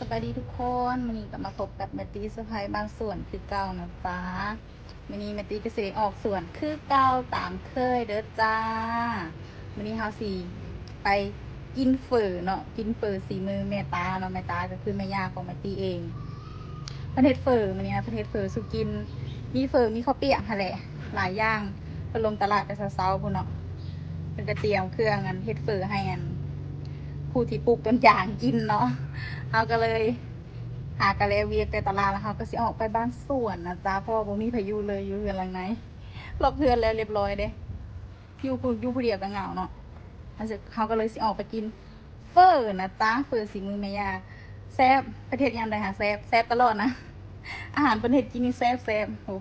ສະບາຍດີທຸກຄົນ, ມື້ນີ້ກໍມາພົບກັບແມດຕີ້ສະໄພບ້ານສວນຄືເກົ່ານະຈ້າ. ມື້ນີ້ແມດຕີ້ກໍຊິໄດ້ອອກສວນຄືເກົ່າຕາມເຄີຍເດີຈ້າ. ມື້ນີ້ເຮົາຊິໄປກິນເຝີເນາະ, ກິນເຝີສີມືແມ່ຕາເນາະ, ແມ່ຕາກໍຄືແມ່ຍ່າຂອງແມດຕີ້ເອງ. ເພິ່ນເຮັດເຝີມື້ນີ້ນະ, ເພິ່ນເຮັດເຝີສູ່ກິນ, ມີເຝີມີເຂົ້າປຽກຫັ້ນແຫຼະ ຫຼາຍຢ່າງ. ເພິ່ນລົງຕະຫຼາດແຕ່ເຊົ້າໆພຸ້ນເນາະ, ເພິ່ນກໍຕຽມເຄື່ອງອັນເຮັດເຝີໃຫ້ອັນຜູ້ທີ່ປູກຕົ້ນຢາງກິນເນາະ. ເຮົາກໍເລີຍຫາກະແລວຽກແຕ່ຕະຫຼາດ ແລ້ວເຮົາກໍຊິອອກໄປບ້ານສວນນະຈ້າ, ເພາະວ່າບໍ່ມີໃຜຢູ່ເລີຍ ຢູ່ເຮືອນຫຼັງໃນ. ລັອກເຮືອນແລ້ວລຽບຮ້ອຍເດ້, ຢູ່ຜູ້ ຢູ່ຜູ້ດຽວກໍເຫງົາເນາະ. ເຮົາກໍເລີຍຊິອອກໄປກິນເຝີນະຈ້າ, ເຝີສີມືແມ່ຍ່າ ແຊບ. ເພິ່ນເຮັດຍາມໃດຫາແຊບ, ແຊບຕະຫຼອດນະ. ອາຫານເພິ່ນເຮັດກິນນີ້ແຊບໆ. ໂອ້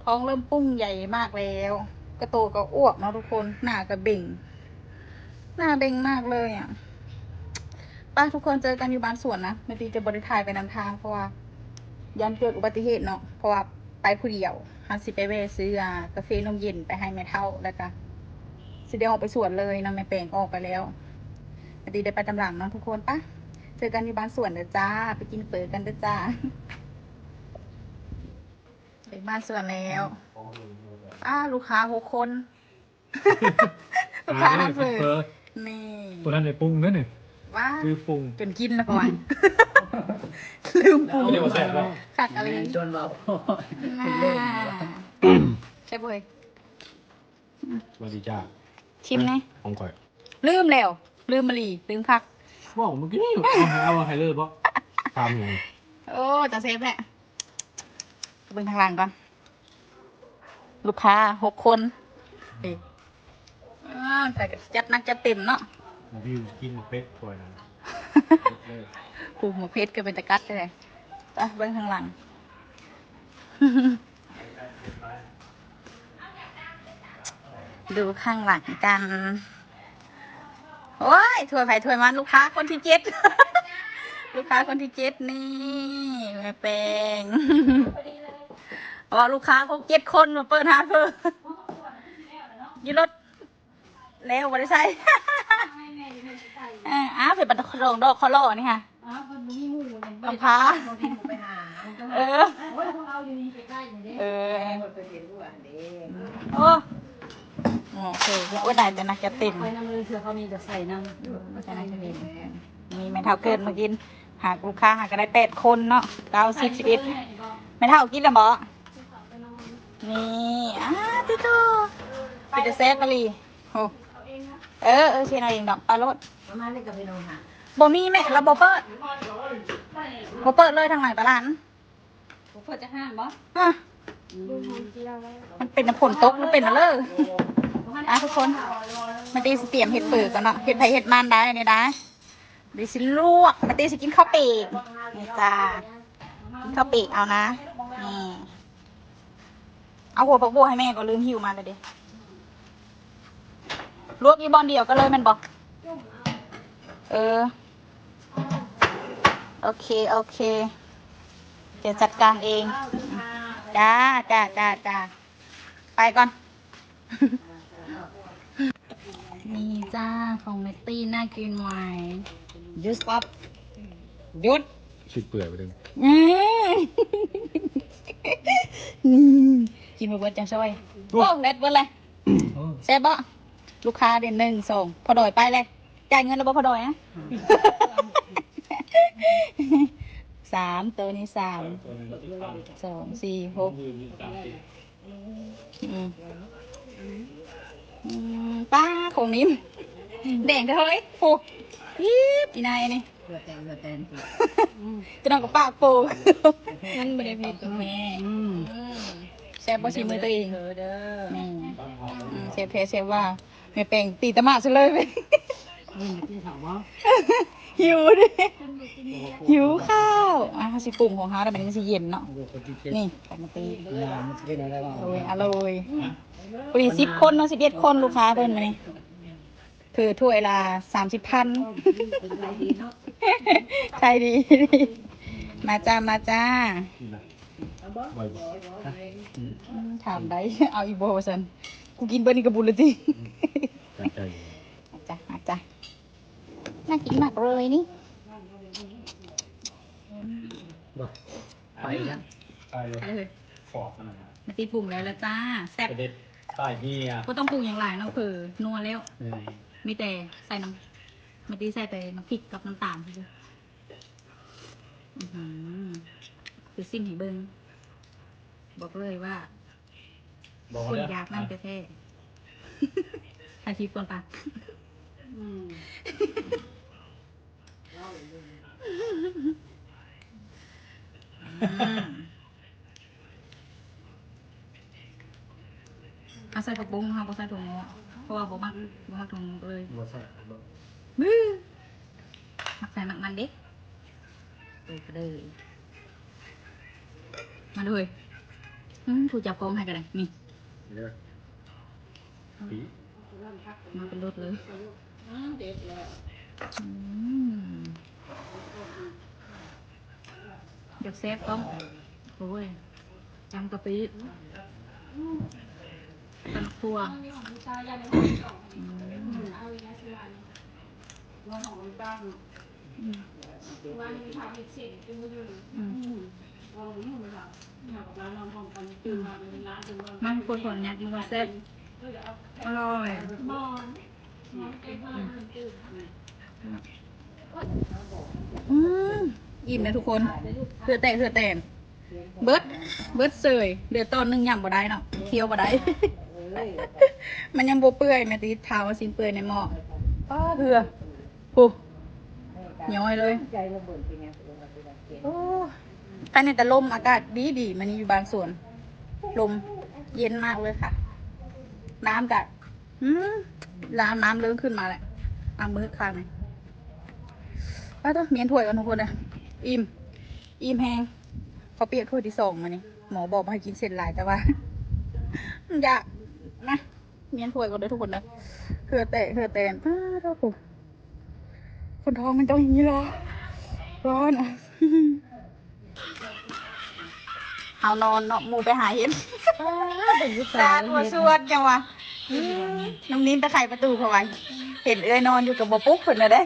ທ້ອງເລີ່ມປຸ້ງໃຫຍ່ມາກແລ້ວ, ກະໂຕກໍອວບເນາະທຸກຄົນ, ໜ້າກໍເບັ່ງ, ໜ້າເບັ່ງມາກເລີຍອະ. ໄປທຸກຄົນ, ເຈີກັນຢູ່ບ້ານສວນນະ. ແມ່ນຕີຈະບໍ່ໄດ້ຖ່າຍໄປນຳທາງ ເພາະວ່າຢ້ານເກີດອຸບັດຕິເຫດເນາະ, ເພາະວ່າໄປຜູ້ດຽວ. ເຮົາຊິໄປແວ່ຊື້ ອາ ກາເຟນົມເຢັນໄປໃຫ້ແມ່ເຖົ້າ, ແລ້ວກະຊິໄດ້ອອກໄປສວນເລີຍເນາະ, ແມ່ແປງອອກໄປແລ້ວ. ແມ່ນຕີໄດ້ໄປຕາມຫຼັງເນາະທຸກຄົນ. ໄປ ເຈີກັນຢູ່ບ້ານສວນເດີຈ້າ, ໄປກິນເຝີກັນເດີຈ້າ. ເຖິງບ້ານສວນແລ້ວ. ອ້າ ລູກຄ້າຫົກຄົນ, ລູກຄ້າທານເຝີ. ນີ້ ບໍ່ທັນໄດ້ປຸງເດ້ນີ້. ວ້າ ລືມປຸງ, ຈົນກິນແລ້ວກ່ອນ. ລືມປຸງ. ຄັກອີ່ຫຼີ, ຈົນເວົ້າ ແຊບເວີຍ. ສະບາຍດີຈ້າ. ຊິມແດ່ ຂອງຂ້ອຍ. ລືມແລ້ວ, ລືມອີ່ຫຼີ, ລືມຄັກ. ເວົ້າເມື່ອກີ້ນີ້ ເອົາໃຫ້ ເອົາໃຫ້ເລີຍບໍ? ຖາມຫຍັງ? ໂອ້ ຕາແຊບແທ້. ເບິ່ງທາງຫຼັງກ່ອນ. ລູກຄ້າຫົກຄົນ. ນີ້ ອ່າ ໃສ່ກັນຈັດໜັກຈັດເຕັມເນາະ. ວິວກິນໝາກເຜັດກ່ອນນະ. ປູກໝາກເຜັດກໍເປັນຕາກັດແທ້. ໄປເບິ່ງທາງຫຼັງ. ດູຂ້າງຫຼັງກັນ. ໂອ້ຍ ຖ້ວຍໃຜຖ້ວຍມັນ. ລູກຄ້າຄົນທີເຈັດ, ລູກຄ້າຄົນທີເຈັດນີ້ ແມ່ແປງ. ເວົ້າລູກຄ້າຫົກເຈັດຄົນມາເປີດຮ້ານເຝີຢູ່ລົດ. ແລ້ວບໍ່ໄດ້ໃສ່. ເອີ ອ້າວ ເປັນປາດອກດອກຄໍລໍນີ້ຫະ. ອ້າວ ເພິ່ນບໍ່ມີໝູ່ນີ້ ຕ້ອງພາ ບໍ່ມີໝູ່ໄປຫາ. ເອີ ໂອ້ຍ ພວກເຮົາຢູ່ນີ້ໃກ້ໆນີ້ເດ້. ເອີ ເພິ່ນໄປເປັນຜູ້ອັນເດ້. ໂອ້ ໂອເຄ. ໂອ້ຍ ໄດ້ແຕ່ໜັກຈັດເຕັມ. ໄປນຳເລີຍ ເທື່ອເຂົາມີຈະໃສ່ນຳ. ມີແມ່ເຖົ້າເກີດມາກິນ. ຫາລູກຄ້າຫາກໍໄດ້ແປດຄົນເນາະ, ເກົ້າ ສິບ ສິບເອັດ. ແມ່ເຖົ້າກິນແລ້ວບໍ? ນີ້ ອ້າ ຕິໂຕ ເປັນຕາແຊບອີ່ຫຼີ. ໂອ້ ເອີ ເອີ ຊິເອົາເອງດອກ ເອົາໂລດ. ປະມານນີ້ກໍພີ່ນ້ອງຫາ ບໍ່ມີແມ່ ລາວບໍ່ເປີດ ບໍ່ເປີດເລີຍທາງຫຼັງຕະຫຼາດ. ບໍ່ເປີດຈັກຮ້ານບໍ? ອາ ອືມ ມັນເປັນຝົນຕົກ ມັນເປັນເລີ. ອ່າ ທຸກຄົນ ມາຕີຊິຕຽມເຮັດເຝີກ່ອນເນາະ, ເຮັດໃຜເຮັດມັນໄດ້ ນີ້ໄດ້. ເດຊິລວກ ມາຕີຊິກິນເຂົ້າປີກ ນີ້ຈ້າ, ກິນເຂົ້າປີກເອົານະ. ນີ້ ເອົາຫົວຜັກບົວໃຫ້ແມ່ກໍລືມຫິ້ວມາແລ້ວເດ້. ລວກຢູ່ບ່ອນດຽວກັນເລີຍແມ່ນບໍ່? ເອີ ໂອເຄ ໂອເຄ ດຽວຈັດການເອງ. ຈ້າ ຈ້າ ຈ້າ ຈ້າ ໄປກ່ອນ. ນີ້ຈ້າ ຂອງແມັດຕີ ໜ້າກິນຫວາຍ. ຢຸດ ສະຕັອບ ຢຸດ ຊິເປື່ອຍໄປເຖິງ. ອືມ ອືມ ກິນບໍ່ເບິດຈັ່ງຊ່ອຍ. ໂອ້ ໂອ້ ແລັດເບິດແລ້ວ. ໂອ້ ແຊບບໍ່? ລູກຄ້າເດ້ ໜຶ່ງ ສອງ ພໍ່ດອຍໄປແລ້ວ. ຈ່າຍເງິນແລ້ວບໍ່ພໍ່ດອຍ? ອືມ ສາມ ໂຕນີ້ສາມ ສອງ ສີ່ ຫົກ. ອືມ ອືມ ປ້າ ຂອງນີ້ແດງເດີ້ເຮີ້ຍ. ໂອ້ ອີບ ອີນາຍນີ້ ເຫຼືອແຕ່ ເຫຼືອແຕ່ ອືມ ຈະນອນກັບປາກໂປ ມັນບໍ່ໄດ້ເຜັດ. ແມ່ ອືມ ອືມ ແຊບບໍ່ສີມືຕົວເອງ? ເດີ ແມ່ ອືມ ແຊບແທ້ແຊບວ່າ. ແມ່ແປງຕີຕະໝາຊະເລີຍ. ອືມ ກິນເຂົ້າບໍ່? ຫິວເດ້ ຫິວເຂົ້າ. ອ່າ ເຮົາຊິປຸງຂອງເຮົາແລ້ວ ບັດນີ້ມັນຊິເຢັນເນາະ. ນີ້ ປາກມາຕີ ໂອ້ຍ ອະລ່ອຍ. ພໍດີສິບຄົນເນາະ ສິບເອັດຄົນ ລູກຄ້າເພິ່ນມື້ນີ້. ເຜີຖ້ວຍລະສາມສິບພັນ. ຂາຍດີ ຂາຍດີ. ມາຈ້າ ມາຈ້າ. ອືມ ຖາມໄດ້ ເອົາອີກບໍ່ວ່າຊັ້ນ. ກູກິນເບິດນີ້ກໍບຸນແລ້ວຕິ. ມາຈ້າ ມາຈ້າ. ໜ້າກິນມາກເລີຍນີ້. ບໍ່ ໄປຊັ້ນ ໄປເລີຍ ໄປເລີຍ ຟອກນັ້ນນະ ມາຕິປຸງແລ້ວລະຈ້າ ແຊບ ໄປເດັດ ໄປເຮຍ ບໍ່ຕ້ອງປຸງຫຍັງຫຼາຍເນາະ ເຜີ່ນວົວແລ້ວ ເອີ ມີແຕ່ໃສ່ນ້ຳ ມາຕິໃສ່ແຕ່ນ້ຳພິກກັບນ້ຳຕານຊື່ໆ ອືຫື ຄືຊິມໃຫ້ເບິ່ງ ບອກເລີຍວ່າ ບໍ່ ຄົນຢາກນຳແທ້ໆ ຖ່າຍຄລິບກ່ອນປະ ອືມ ອືມ ເຮົາໃສ່ຜັກບົ້ງ ເຮົາບໍ່ໃສ່ຖົ່ວງອກ ເພາະວ່າບໍ່ມັກ ບໍ່ມັກຖົ່ວງອກເລີຍ ບໍ່ໃສ່ຜັກບົ້ງ ບຶ້ ມັກໃສ່ໝາກມັນເດ້ ໂຕກະເດີ ມາເລີຍ ອືມ ຜູ້ຈັບກ້ອງໃຫ້ກະໄດ້ ນີ້ ມາເປັນລົດເລີຍ ອືມ ຢາກແຊບຕ້ອງ ໂອ້ຍ ຕຳກະປິ ຕຳທົ່ວ ອືມ ອືມ ອືມ ມັນຄົນຂອງຍັດ ມັນວ່າແຊບ ອະລ່ອຍ ອືມ ອີ່ມແລ້ວທຸກຄົນ ເຫື່ອແຕກເຫື່ອແຕນ ເບິດ ເບິດເສີຍ ເຫຼືອຕອນໜຶ່ງ ຫຍັງບໍ່ໄດ້ເນາະ ຄຽວບໍ່ໄດ້ ມັນຍັງບໍ່ເປື່ອຍ ແມ່ຕິດເທົາຊີ້ນເປື່ອຍໃນໝໍ້ ປ້າ ເຫື່ອ ພຸ້ນ ຍ້ອຍເລີຍ ໂອ້ ໄຄແນ່ແຕ່ລົມ ອາກາດດີໆ ມື້ນີ້ຢູ່ບ້ານສວນ ລົມເຢັນມາກເລີຍຄ່ະ ນ້ຳກະ ອືມ ນ້ຳ ນ້ຳເລີ່ມຂຶ້ນມາແລ້ວ ນ້ຳມືດຄັກນີ້ ປ້າໂທ້ ມ້ຽນຖ້ວຍກ່ອນທຸກຄົນເດີ ອີ່ມ ອີ່ມແຮງ ເຂົ້າປຽກຖ້ວຍທີສອງມື້ນີ້ ໝໍບອກບໍ່ໃຫ້ກິນເສັ້ນຫຼາຍ ແຕ່ວ່າ ຢາກ ມາ ມ້ຽນຖ້ວຍກ່ອນເດີທຸກຄົນເດີ ເຫື່ອແຕກເຫື່ອແຕນ ປ້າໂທ້ ຄົນທ້ອງມັນຕ້ອງຢ່າງນີ້ລະ ຮ້ອນ ເຮົານອນເນາະ ໝູ່ໄປຫາເຫັດ ສາດບໍ່ຊວນຈັ່ງວ່າ ອືມ ນ້ອງນິນໄປໄຂປະຕູເຂົາວ່າ ເຫັນເອື້ອຍນອນຢູ່ກະບໍ່ປຸກເພິ່ນນະເດ້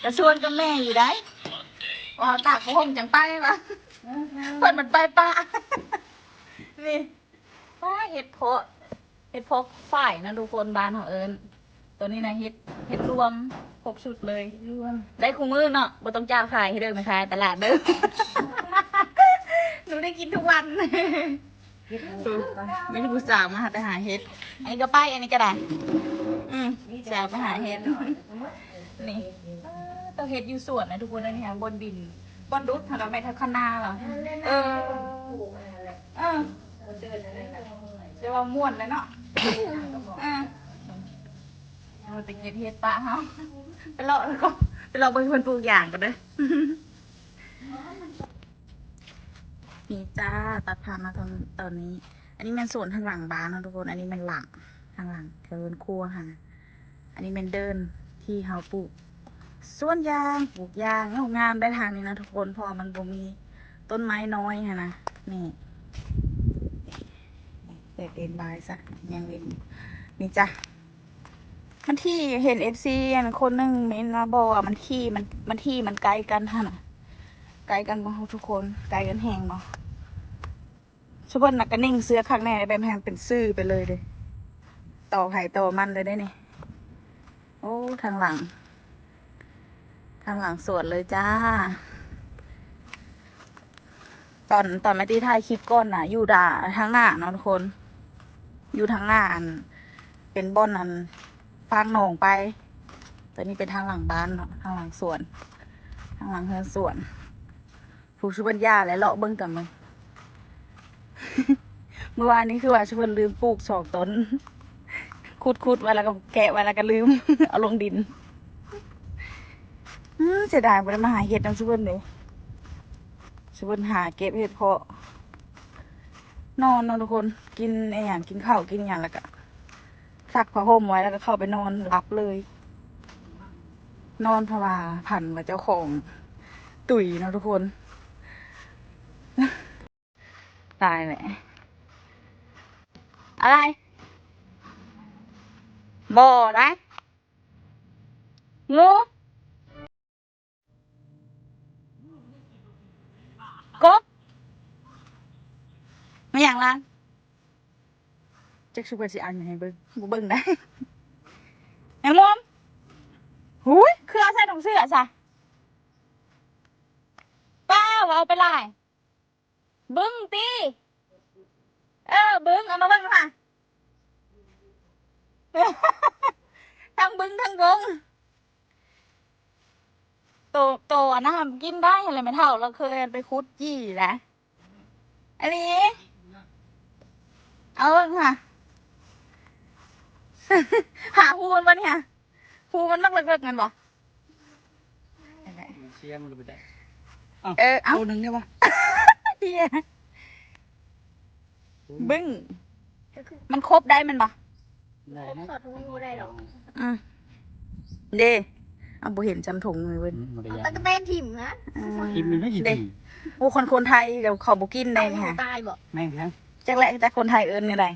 ກະຊວນກັບແມ່ຢູ່ໃດ໋ ວ່າຕາກຜ້າຫົ່ມຈັ່ງໄປວ່າ ເພິ່ນມັນໄປປ່າ ນີ້ ປ້າ ເຫັດເຜາະ ເຫັດເຜາະຝ້າຍນະທຸກຄົນ ບ້ານເຮົາເອີ້ນ ໂຕນີ້ນະ ເຫັດ ເຫັດລວມ ຄົບຊຸດເລີຍ ລວມ ໄດ້ຄູ່ມື້ເນາະ ບໍ່ຕ້ອງຈ້າງຂາຍໃຫ້ເດີ ແມ່ຄ້າຕະຫຼາດເດີ ໜູໄດ້ກິນທຸກວັນ ເຫັດລວມ ມີຜູ້ສາວມາຫາ ໄປຫາເຫັດ ອັນນີ້ກະໄປ ອັນນີ້ກະໄດ້ ອືມ ສາວໄປຫາເຫັດ ນີ້ ເອີ ເຮັດຢູ່ສວນນະທຸກຄົນ ອັນນີ້ຫັ້ນບ່ອນດິນ ບ່ອນດຸດຫັ້ນລະ ແມ່ນທັງຄະນາລະ ເອີ ເອີ ຈະວ່າມ່ວນແຫຼະເນາະ ເອີ ເຮົາໄປເກັບເຫັດປະເຮົາ ໄປເລາະ ໄປເລາະເບິ່ງເພິ່ນປູກຢາງກ່ອນເດີ ນີ້ຈ້າ ຕັດພາບມາຕອນ ຕອນນີ້ ອັນນີ້ແມ່ນສວນທາງຫຼັງບ້ານເນາະທຸກຄົນ ອັນນີ້ແມ່ນຫຼັງ ທາງຫຼັງເດີ່ນຄົວຫັ້ນ ອັນນີ້ແມ່ນເດີ່ນທີ່ເຮົາປູກສວນຢາງ ປູກຢາງ ງາມໄດ້ທາງນີ້ນະທຸກຄົນ ເພາະວ່າມັນບໍ່ມີຕົ້ນໄມ້ນ້ອຍຫັ້ນນະ ນີ້ ແຕ່ເປັນບາຍຊະ ຍັງເປັນ ນີ້ຈ້າ ມັນທີ່ ເຫັນເອັຟຊີອັນຄົນໜຶ່ງເມັ້ນມາບອກວ່າມັນທີ່ ມັນ ມັນທີ່ມັນໃກ້ກັນຫັ້ນນະ ໃກ້ກັນບໍ່ທຸກຄົນ ໃກ້ກັນແຮງບໍ່? ຊຸເພິ່ນນະກະເໜັງເສືອຄັກແນ່ ແບບໃຫ້ມັນເປັນຊື່ໄປເລີຍເດ້ ຕໍ່ໃຜຕໍ່ມັນເລີຍເດ້ນີ້ ໂອ້ ທາງຫຼັງ ທາງຫຼັງສວນເລີຍຈ້າ ຕອນ ຕອນແມ່ຕິຖ່າຍຄລິບກ່ອນນະ ຢູ່ດາ ທາງໜ້າເນາະທຸກຄົນ ຢູ່ທາງໜ້າ ອັນ ເປັນບ່ອນ ອັນ ຟາກໜອງໄປ ຕອນນີ້ເປັນທາງຫຼັງບ້ານເນາະ ທາງຫຼັງສວນ ທາງຫຼັງເຮືອນສວນ ຜູ້ຊຸເພິ່ນຢ່າແຫຼະ ເລາະເບິ່ງຕອນມື້ ມື້ວານນີ້ຄືວ່າຊຸເພິ່ນລືມປູກສອງຕົ້ນ ຂຸດໆ ໄວ້ແລ້ວກະແກະໄວ້ແລ້ວກະລືມເອົາລົງດິນ ອື ເສຍດາຍບໍ່ໄດ້ມາຫາເຫັດນຳຊຸເພິ່ນເດ້ ຊຸເພິ່ນຫາເກັບເຫັດເຜາະ ນອນເນາະທຸກຄົນ ກິນອີ່ຫຍັງ ກິນເຂົ້າກິນຫຍັງແລ້ວກະ ຊັກຜ້າຫົ່ມໄວ້ແລ້ວກະເຂົ້າໄປນອນຫຼັບເລີຍ ນອນເພາະວ່າຝັນວ່າເຈົ້າຂອງຕຸຍເນາະທຸກຄົນ ຕາຍແຫຼະ ອະໄລ ບໍ່ໄດ້ ງູ. ງລ່າງ ຈັກຊຸເພິ່ນຊິເອົາຫຍັງໃຫ້ເບິ່ງ ບໍ່ເບິ່ງໄດ້ ແມງມຸມ. ຫຸຍ ຄືເອົາໃສ່ຖົງເສື້ອຊະ ປ້າ ເວົ້າໄປຫຼາຍ. ບຶ້ງຕິ ເອີ ບຶ້ງ ເອົາມາເບິ່ງດູຫາ ທັງບຶ້ງທັງບົ້ງ ໂຕ ໂຕອັນນັ້ນກິນໄດ້ຫັ້ນແຫຼະ ແມ່ເຖົ້າລາວເຄີຍໄປຂຸດຈີ່ແຫຼະ ອີ່ຫຼີ ເອົາເບິ່ງຫາ ຫາຫູມັນບໍ່ນີ້ຫາ ຫູມັນມັກເລິກໆ ແມ່ນບໍ່? ເສຍງມັນກໍບໍ່ໄດ້ ເອີ ເອົາ ໂຕໜຶ່ງນີ້ວະ ເດຍ ບຶ້ງ ມັນຄົບໄດ້ແມ່ນບໍ່? ໄດ້ນະ ຂອດຫູບໍ່ໄດ້ດອກ ອືມ ເດ ເອົາ ບໍ່ເຫັນຈຳຖົງເວີ້ຍ ອືມ ບໍ່ໄດ້ ເອົາ ຢາກ ຕະກະແຕນຖິ້ມນະ ອືມ ຖິ້ມມັນໄດ້ ເດ ໂອ້ ຄົນ ຄົນໄທເຂົາບໍ່ກິນໄດ້ນີ້ຫາ ຕາຍບໍ່? ແມ່ນຫຍັງ? ຈັກແຫຼະ ແຕ່ຄົນໄທເອີ້ນແນວໃດ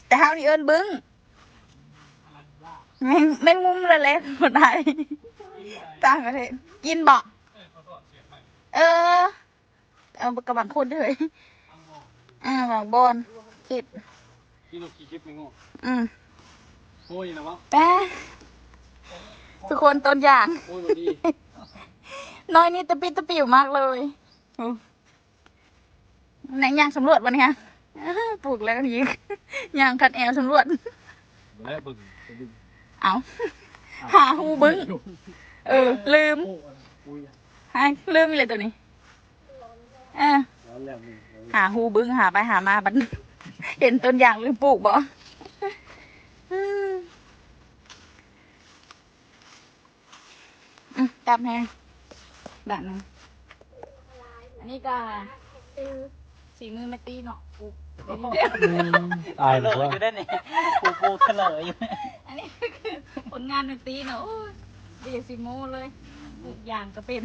ແຕ່ເຮົານີ້ເອີ້ນບຶ້ງ. ແມງ ແມງມຸມລະແລະ ຄົນໄທ ຕ່າງປະເທດ ກິນບໍ່? ເອີ ເອີ ກະບາງຄົນເດີ ເອີ ບາງບ່ອນ ຄິດ ກິນເອົາຂີ້ເກັບແມງງອດ ອືມ ໂອ້ຍນະເວົ້າ ແປ ທຸກຄົນ ຕົ້ນຢາງ ໂອ້ຍ ບໍ່ດີ ໜ່ວຍນີ້ຕະປິດຕະປິວມາກເລີຍ ອືມ. ແນະ ຍ່າງສຳຫຼວດບໍ່ນີ້ ປູກແລ້ວນີ້ ຍ່າງຄັດແອວສຳຫຼວດ ແລະເບິ່ງ ເອົາ ຫາຫູບຶ້ງ ເອີ ລືມ ຫາ ລືມອີ່ຫຼີໂຕນີ້ ເອີ ຫາຫູບຶ້ງ ຫາໄປຫາມາ ບັດເຫັນຕົ້ນຢາງລືມປູກບໍ່? ອືມ. ອືມ ຈັບແຮງ ບາດໜຶ່ງ ອັນນີ້ກະ ອືມ ສີມືແມ່ຕີເນາະ ປູກ ອາຍບໍ່ ຢູ່ໄດ້ນີ້ ປູກ ປູກຂະເລີຢູ່ ອັນນີ້ຄືຜົນງານແມ່ຕີເນາະ ໂອ້ຍ ບໍ່ຢາກຊິໂມ້ເລີຍ ປູກຢາງກະເປັນ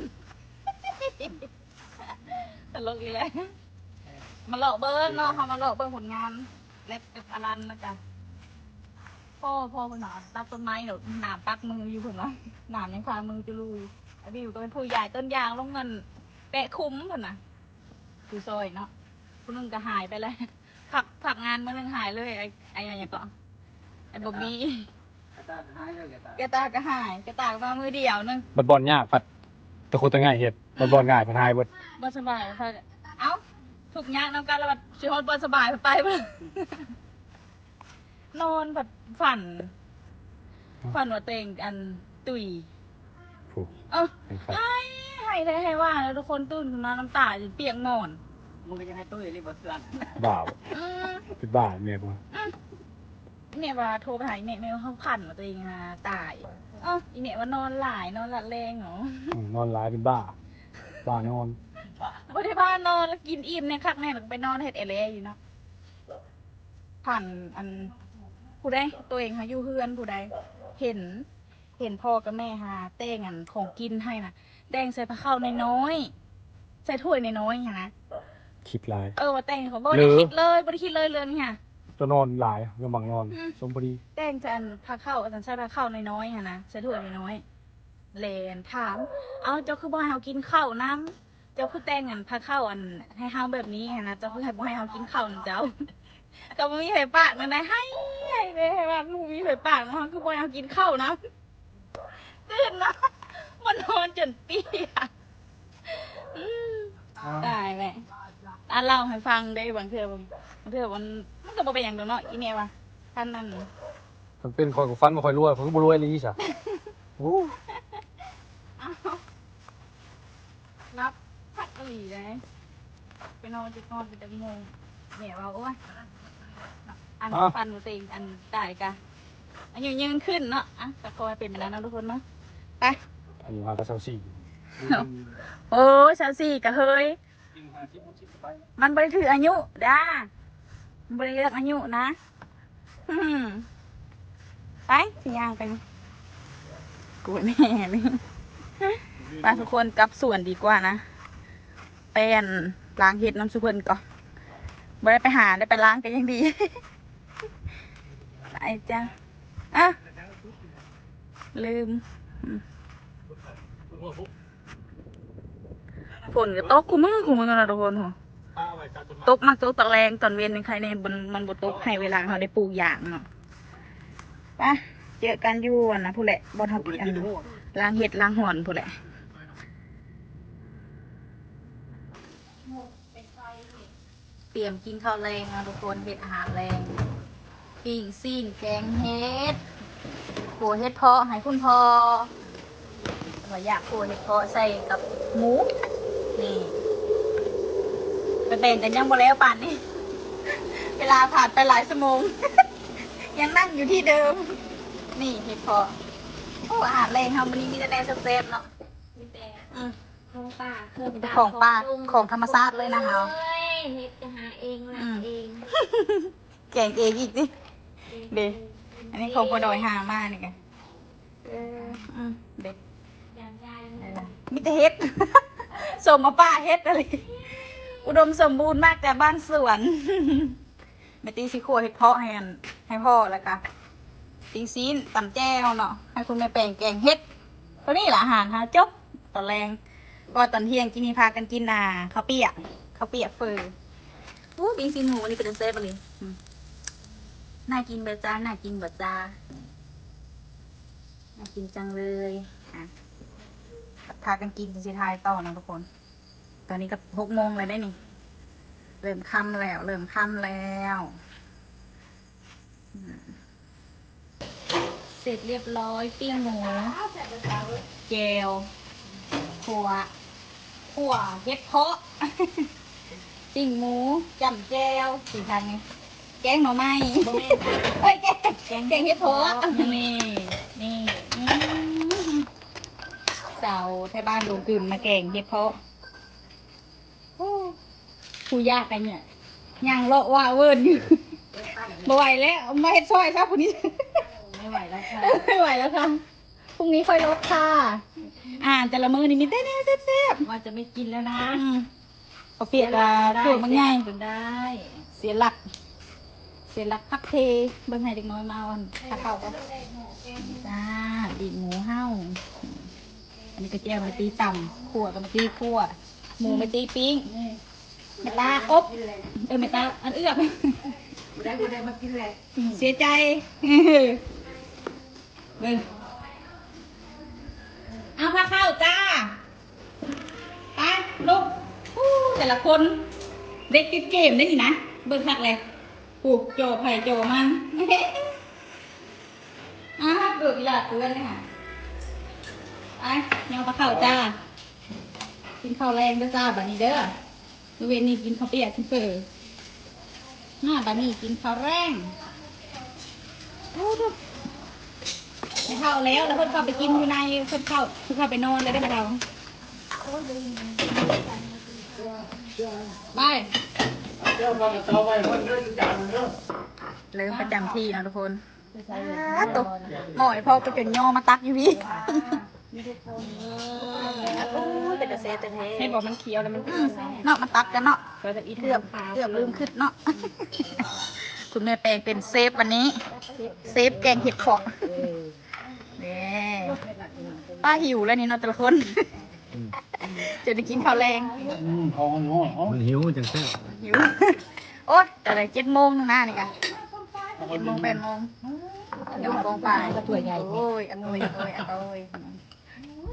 ຕະຫຼົກອີກແລ້ວ ມາເລາະເບິ່ງເນາະ ເຮົາມາເລາະເບິ່ງຜົນງານ ແລັບກັບອາລັນ ແລ້ວກະ ພໍ່ ພໍ່ເພິ່ນວ່າຕັດຕົ້ນໄມ້ໂລດ ໜາມປັກມືຢູ່ເພິ່ນວ່າ ໜາມຍັງຄາມືຈຸລູຢູ່ ອາບິວກໍເປັນຜູ້ຍ້າຍຕົ້ນຢາງລົງເງິນແປະຄຸ້ມເພິ່ນນະ ຜູ້ຊ່ອຍເນາະ ຜູ້ໜຶ່ງກໍຫາຍໄປແລ້ວ ພັກ ພັກງານມື້ໜຶ່ງຫາຍເລີຍ ໄອ້ ໄອ້ຫຍັງເກາະ ໄອ້ບອບບີ ກະຕ່າກໍຫາຍ ກະຕ່າກໍມາມື້ດຽວໜຶ່ງ ບັດບ່ອນຍາກພັດ ຕະຄຸດຕະໄງ່ເຮັດ ບັດບ່ອນງ່າຍພັດຫາຍເບິດ ບໍ່ສະບາຍ ເອົ້າ ທຸກຍາກນຳກັນ ແລ້ວບັດຊິຮອດບ່ອນສະບາຍ ໄປເບິດ ນອນແບບຝັນ ຝັນວ່າຕົວເອງອັນ ຕຸ້ຍ ຜູ້ ເອີ ໃຫ້ ໃຫ້ແທ້ໃຫ້ວ່າ ແລ້ວທຸກຄົນຕື່ນຂຶ້ນມານ້ຳຕາຈະປຽກໝອນ ມຶງກໍຍັງໃຫ້ຕຸ້ຍອີ່ຫຼີບໍ່ເຊື່ອ ບ້າບໍ່ ອືມ ເປັນບ້າແມ່ບໍ່ ອືມ ອີ່ແມ່ວ່າໂທໄປຫາອີ່ແມ່ ແມ່ວ່າເຮົາຝັນວ່າຕົວເອງຫາຕາຍ ເອີ ອີ່ແມ່ວ່ານອນຫຼາຍ ນອນລະແລງເນາະ ອືມ ນອນຫຼາຍເປັນບ້າ ບ້ານອນ ບໍ່ໄດ້ບ້ານອນ ແລ້ວກິນອີ່ມແນ່ຄັກແນ່ ແລ້ວກໍໄປນອນເຮັດແອແລຢູ່ເນາະ ຝັນອັນ ຜູ້ໃດ ຕົວເອງຫາຢູ່ເຮືອນ ຜູ້ໃດ ເຫັນ ເຫັນພໍ່ກັບແມ່ຫາແຕ່ງອັນຂອງກິນໃຫ້ນະ ແຕ່ງໃສ່ພາເຂົ້ານ້ອຍໆ ໃສ່ຖ້ວຍນ້ອຍໆຫັ້ນນະ ຄິດຫຼາຍ ເອີ ວ່າແຕ່ງ ເຂົາບໍ່ໄດ້ຄິດເລີຍ ບໍ່ໄດ້ຄິດເລີຍເລື່ອງນີ້ຫາ ຈະນອນຫຼາຍ ຍັງບັກນອນ ອືມ ສົມພໍດີ ແຕ່ງໃສ່ອັນພາເຂົ້າ ອັນໃສ່ພາເຂົ້ານ້ອຍໆຫັ້ນນະ ໃສ່ຖ້ວຍນ້ອຍໆ ແລ່ນຖາມ ເອົ້າ ເຈົ້າຄືບໍ່ໃຫ້ເຮົາກິນເຂົ້ານຳ? ເຈົ້າຄືແຕ່ງອັນພາເຂົ້າອັນໃຫ້ເຮົາແບບນີ້ຫັ້ນນະ ເຈົ້າຄືໃຫ້ ບໍ່ໃຫ້ເຮົາກິນເຂົ້ານຳເຈົ້າ ກໍບໍ່ມີໃຜປາກນຳໃດ ໄຫ້ ໄຫ້ ໄຫ້ວ່າບໍ່ມີໃຜປາກນຳ ເຮົາຄືບໍ່ໃຫ້ເຮົາກິນເຂົ້ານຳ ຕື່ນມາ ມານອນຈົນເປຍ ອືມ ຕາຍແຫຼະ ອ່າ ເລົ່າໃຫ້ຟັງເດ້ ບາງເທື່ອ ບາງເທື່ອມັນ ມັນກໍບໍ່ເປັນຫຍັງດອກເນາະ ອີແມ່ວ່າ ຄັນນັ້ນ ຄັນເປັນຂ້ອຍກໍຝັນວ່າຂ້ອຍລວຍ ຂ້ອຍກໍບໍ່ລວຍອີ່ຫຼີຊະ ໂອ້ ເອົ້າ ຫຼັບຄັກອີ່ຫຼີເດ້ ໄປນອນ ຈະນອນໄປຈັກໂມງ ແມ່ວ່າ ໂອ້ຍ ອັນ ເອົ້າ ຝັນວ່າຕົວເອງອັນຕາຍກະ ອາຍຸຍືນຂຶ້ນເນາະ ອ່ະ ກໍຂໍໃຫ້ເປັນແບບນັ້ນເນາະທຸກຄົນເນາະ ໄປ ອາຍຸຫາກໍຊາວສີ່ ໂອ້ຍ ຊາວສີ່ກະເຮີຍ ມັນບໍ່ໄດ້ຖືກອາຍຸດາ ມັນບໍ່ໄດ້ເລືອກອາຍຸນະ ອືມ ໄປ ຊິຍ່າງໄປ ກວນແຮງ ໄປທຸກຄົນ ກັບສວນດີກວ່ານະ ໄປອັນລ້າງເຫັດນຳຊຸເພິ່ນກ່ອນ ບໍ່ໄດ້ໄປຫາ ໄດ້ໄປລ້າງກໍຍັງດີ ໄປຈ້າ ອ່ະ ລືມ ອືມ ຝົນກໍຕົກຄູ່ມື້ ຄູ່ມື້ນະທຸກຄົນ ໂຫ ຕົກ ມັກຕົກຕອນແລງ ຕອນເວັນນີ້ໃຄແນ່ ມັນ ມັນບໍ່ຕົກ ໃຫ້ເວລາເຮົາໄດ້ປູກຢາງເນາະ. ໄປ ເຈີກັນຢູ່ອັນນະ ພຸ້ນແຫຼະ ບ່ອນເຮົາ ອັນ ລ້າງເຫັດລ້າງຫອນພຸ້ນແຫຼະ. ຕຽມກິນເຂົ້າແລງເນາະທຸກຄົນ ເຮັດອາຫານແລງ ປີ້ງຊີ້ນ ແກງເຫັດ ຂົ້ວເຫັດເພາະໃຫ້ຄຸນພໍ່ ວ່າຢາກຂົ້ວເຫັດເພາະໃສ່ກັບໝູ ນີ້ ໄປແບ່ງກັນຍັງບໍ່ແລ້ວປານນີ້ ເວລາຜ່ານໄປຫຼາຍຊົ່ວໂມງ ຍັງນັ່ງຢູ່ທີ່ເດີມ. ນີ້ເຫັດເພາະ ໂອ້ ອາຫານແລງເຮົາມື້ນີ້ມີແຕ່ແນວແຊບໆເນາະ ມີແຕ່ ອືມ ຂອງປ່າ ເຄື່ອງ ຂອງປ່າ ຂອງທຸກ ຂອງທຳມະຊາດເລີຍນະເຮົາ ເອີຍ ເຮັດກະຫາເອງ ອືມ ລ້າງເອງ ແກງເອງອີກຕິ ເອງ ເດ້ ເອງ ອັນນີ້ຂອງພໍ່ດອຍຫາມານີ້ກະ ເອີ ອືມ ເດ້ ຢ່າງໃຫຍ່ ເອີ ມີແຕ່ເຫັດ ສົມວ່າປ່າເຫັດອີ່ຫຼີ ອຸດົມສົມບູນ ມາແຕ່ບ້ານສວນ. ແມ່ຕິຊິຂົ້ວເຫັດເພາະໃຫ້ອັນ ໃຫ້ພໍ່ ແລ້ວກະປີ້ງຊີ້ນ ຕຳແຈ່ວເນາະ ໃຫ້ຄຸນແມ່ແປງແກງເຫັດ. ໂຕນີ້ລະອາຫານເຮົາຈົບຕອນແລງ ເພາະວ່າຕອນທ່ຽງກິນນີ້ພາກັນກິນ ອ່າ ເຂົ້າປຽກ ເຂົ້າປຽກເຝີ. ໂອ້ ປີ້ງຊີ້ນໝູ ອັນນີ້ເປັນຕາແຊບອີ່ຫຼີ ອືມ ໜ້າກິນບໍ່ຈ້າ ໜ້າກິນບໍ່ຈ້າ ໜ້າກິນຈັງເລີຍ. ອ່ະ ພາກັນກິນ ຈັ່ງຊິຖ່າຍຕໍ່ເນາະທຸກຄົນ. ຕອນນີ້ກໍຫົກໂມງແລ້ວເດ້ນີ້ ເລີ່ມຄ່ຳແລ້ວ ເລີ່ມຄ່ຳແລ້ວ ອືມ ເສັດລຽບຮ້ອຍ ປີ້ງໝູ ແຈ່ວ ຂົ້ວ ຂົ້ວເຫັດເພາະ ປີ້ງໝູ ຈ້ຳແຈ່ວ ຊິທາງນີ້ ແກງໜໍ່ໄມ້ ບໍ່ແມ່ນ ເອີຍ ແກງ ແກງ ແກງເຫັດເພາະ ນີ້ ນີ້ ອືມ ສາວໄທບ້ານລົງທຶນມາແກງເຫັດເພາະ. ໂອ້ ຜູ້ຢາກອັນເນີ້ຍ ຍ່າງເລາະວາເວີນຢູ່ ບໍ່ໄຫວແລ້ວ ມາເຮັດຊ່ອຍຊະຜູ້ນີ້ ໄມ່ໄຫວແລ້ວຄ່ະ ໄມ່ໄຫວແລ້ວຄ່ະ ພລຸ່ງນີ້ຄ່ອຍລົດຄ່ະ. ອາຫານແຕ່ລະມື້ນີ້ມີແຕ່ແນວແຊບໆ ວ່າຈະໄມ່ກິນແລ້ວນະ ອືມ ເຂົ້າປຽກ ເສຍຫຼັກ ອ່າ ໄດ້ ໂດດບັກໃຫຍ່ ເສຍຫຼັກ ເສຍຫຼັກ ເສຍຫຼັກພັກເພ. ເບິ່ງໃຫ້ເດັກນ້ອຍມາເອົາ ເອົາເຂົ້າກ່ອນ ຈ້າ ປີກໝູເຮົາ. ອັນນີ້ກະແຈ່ວແມ່ຕີຕຳ ຂົ້ວກະແມ່ຕີຂົ້ວ ໝູແມ່ຕີປີ້ງ ແມ່ຕາອົບ ເອີ ແມ່ຕາອັນເອືອບ ບໍ່ໄດ້ ບໍ່ໄດ້ມາກິນແຫຼະ ອືມ ເສຍໃຈ ເບິ່ງ ເອົາພາເຂົ້າຈ້າ ໄປ ລຸກ ໂອ້ ແຕ່ລະຄົນ ເດັກຕິດເກມເດ້ນີ້ນະ ເບິ່ງຄັກແຫຼະ ໂອ້ ຈໍໃຜຈໍມັນ. ອ້າວ ເກີບອີ່ຫຼ້າເຕືອນເລີຍຫະ ໄປ ຍ່ອງປາເຂົ້າຈ້າ ກິນເຂົ້າແລງເດີຈ້າ ບາດນີ້ເດີ ມື້ເວັນນີ້ກິນເຂົ້າປຽກກິນເຝີ ມາບາດນີ້ກິນເຂົ້າແລງ ໂອ້ໂທ້ ໄປເຂົ້າແລ້ວ ແລ້ວເພິ່ນເຂົ້າໄປກິນຢູ່ໃນ ເພິ່ນເຂົ້າ ເພິ່ນເຂົ້າໄປນອນແລ້ວເດີ ໄປ ເລີ່ມປະຈຳທີ່ເນາະທຸກຄົນ. ອ້າ ໂທ້ ໝໍ້ໃຫ້ພໍ່ໄປຈົນຍໍມາຕັກຢູ່ພີ້ ໂອ້ຍ ເປັນຕາແຊບແທ້ໆ ເຫັນບໍ່ ມັນຂຽວແລ້ວມັນ ອືມ ເນາະ ມັນຕັດກັນເນາະ ເກືອບ ເກືອບລືມຄິດເນາະ ຄຸນແມ່ແປງເປັນເຊຟວັນນີ້ ເຊຟແກງເຫັດເພາະ ເອີ ເດ້ ປ້າຫິວແລ້ວນີ້ເນາະແຕ່ລະຄົນ ອືມ ຈົນໄດ້ກິນເຂົ້າແລງ ອືມ ເຂົ້າຮ້ອນໆ ມັນຫິວຈັ່ງແຊບ ຫິວ ໂອ້ຍ ຕາຍແລ້ວ ເຈັດໂມງໜຶ່ງນານີ້ກະ ເຈັດໂມງ ແປດໂມງ ເຈັດໂມງປາຍ ໂອ້ຍ ອະໂກຍ ອະໂກຍ ອະໂກຍ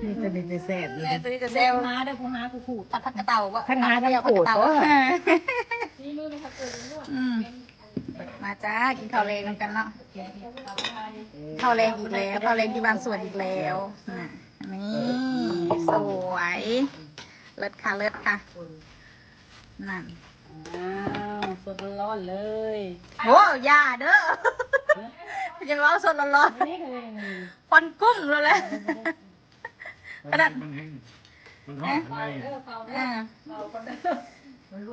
ນີ້ຕົວນີ້ແຊບ ເອີ ຕົວນີ້ກະແຊບ ມາເດີ ຜູ້ຫາຜູ້ຂູດ ຜັດຜັກກະເຕົາບໍ່ ທັງຫາທັງຂູດ ອືມ ມາຈ້າ ກິນເຂົ້າແລງນຳກັນເນາະ ເຂົ້າແລງອີກແລ້ວ ເຂົ້າແລງທີ່ບ້ານສວນອີກແລ້ວ ນະ ນີ້ ສວຍ ເລີດຄ່ະ ເລີດຄ່ະ ນັ້ນ ອ້າວ ສົດຮ້ອນໆເລີຍ ໂອ້ ຢ່າເດີ ຢ່າເວົ້າສົດຮ້ອນໆ ນີ້ຄື ຄວັນກຸ້ງແລ້ວແຫຼະ ຂະໜາດ ມັນແຮງ ມັນຮ້ອນຂ້າງໃນ ເອີ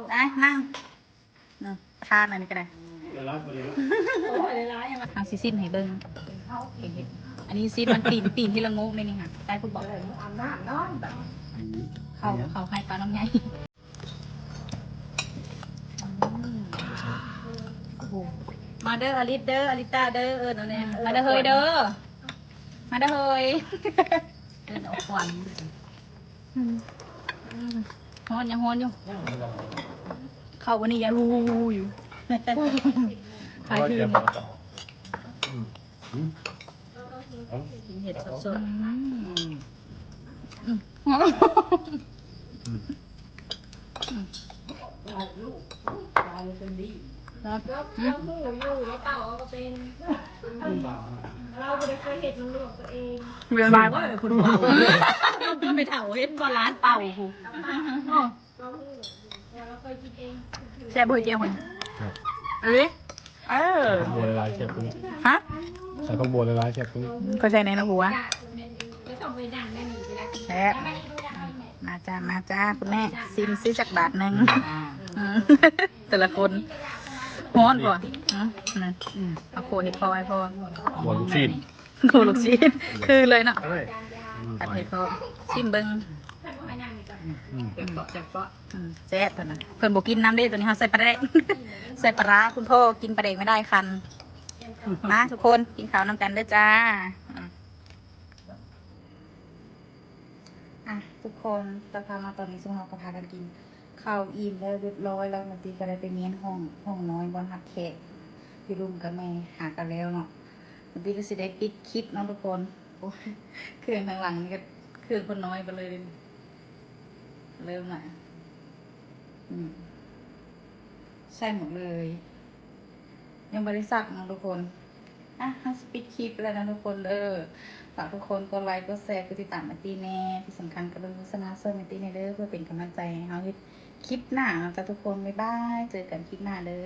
ໄປນັ່ງ ນະ ທານອັນນີ້ກະໄດ້ ລະລາຍບໍ່ໄດ້ ເຮົາຊິຊິມໃຫ້ເບິ່ງ ອັນນີ້ຊິມອັນຕີນ ຕີນທີ່ລະໂງກໃນນີ້ຫະ ໄດ້ພຸ້ນບໍ່ ອາບນ້ຳນອນ ເຂົາ ເຂົາໄຂ່ປານ້ອງໃຫຍ່ ອືມ ໂອ້ໂຫ ມາເດີ ອາລິດເດີ ອາລິດຕາເດີ ເອີ້ນເອົາແດ່ ມາເດີເຮີຍເດີ ມາເດີເຮີຍ ເອີ້ນເອົາຄວັນ ອືມ ອືມ ຮ້ອນ ຍັງຮ້ອນຢູ່ ເຂົ້າວັນນີ້ຍັງຮູ້ຢູ່ ຂາຍຄືນ ກິນເຫັດສົດໆ ອືມ ອືມ ອືມ ແລ້ວ ແລ້ວຮູ້ຢູ່ວ່າເປົ່າເອົາກໍເປັນ ອືມ ລາວບໍ່ໄດ້ເຄີຍເຮັດນຳລູກຕົວເອງ ເລື່ອງຫຼາຍບໍ່ ໄປເຖົ້າເຫັນບໍ່ ຫຼານເປົ່າພຸ້ນ ແຊບບໍ່ເຈ້ຍຫວນ ເອີ ເອີ ບັວຫຼາຍໆ ແຊບຂຶ້ນ ຮະ ໃສ່ຜັກບົວຫຼາຍໆ ແຊບຂຶ້ນ ຂ້ອຍໃສ່ແດ່ນະຫົວ ແຊບ ມາຈ້າ ມາຈ້າ ຄຸນແມ່ ຊິມຊິຈັກບາດໜຶ່ງ ອືມ ແຕ່ລະຄົນ ຮ້ອນບໍ່ ອືມ ເອົາໂຄເຫັດເຜາະໃຫ້ພໍ່ ຫົວລູກຊີ້ນ ໂຄລູກຊີ້ນ ຄືເລີຍເນາະ ເອີຍ ຜັດເຫັດເຜາະ ຊິມເບິ່ງ ອືມ ອືມ ແຊບ ເພິ່ນວ່າ ເພິ່ນບໍ່ກິນນຳເດ້ ໂຕນີ້ເຮົາໃສ່ປາແດກ ໃສ່ປາຮ້າ ຄຸນພໍ່ກິນປາແດກໄມ່ໄດ້ຄັນ ມາທຸກຄົນ ກິນເຂົ້ານຳກັນເດີຈ້າ ອືມ ອ່ະ ທຸກຄົນ ຕະພາມາຕອນນີ້ ຊຸມເຮົາກໍພາກັນກິນເຂົ້າອີ່ມແລ້ວຮຽບຮ້ອຍແລ້ວ ແມ່ນຕິກໍໄດ້ໄປມ້ຽນຫ້ອງ ຫ້ອງນ້ອຍບ່ອນຮັບແຂກ ຢູ່ລຸ່ມກັບແມ່ຫາກັນແລ້ວເນາະ ແມ່ນຕິກໍຊິໄດ້ປິດຄລິບເນາະທຸກຄົນ ໂອ້ຍ ເຄື່ອງທາງຫຼັງນີ້ກໍເຄື່ອງຄົນນ້ອຍເບິດເລີຍ ເລີ່ມລະ ອືມ ໃສ່ໝົດເລີຍ ຍັງບໍ່ໄດ້ຊັກເນາະທຸກຄົນ ອ່ະ ເຮົາຊິປິດຄລິບແລ້ວນະທຸກຄົນເດີ ຝາກທຸກຄົນກົດໄລ ກົດແຊ ກົດຕິດຕາມແມ່ຕິແນ່ ທີ່ສຳຄັນກໍເບິ່ງໂຄສະນາຊ່ອຍແມ່ຕິແນ່ເດີ ເພື່ອເປັນກຳລັງໃຈໃຫ້ເຮົາເຮັດຄລິບໜ້າເນາະຈ້າທຸກຄົນ ບາຍບາຍ ເຈີກັນຄລິບໜ້າເດີ.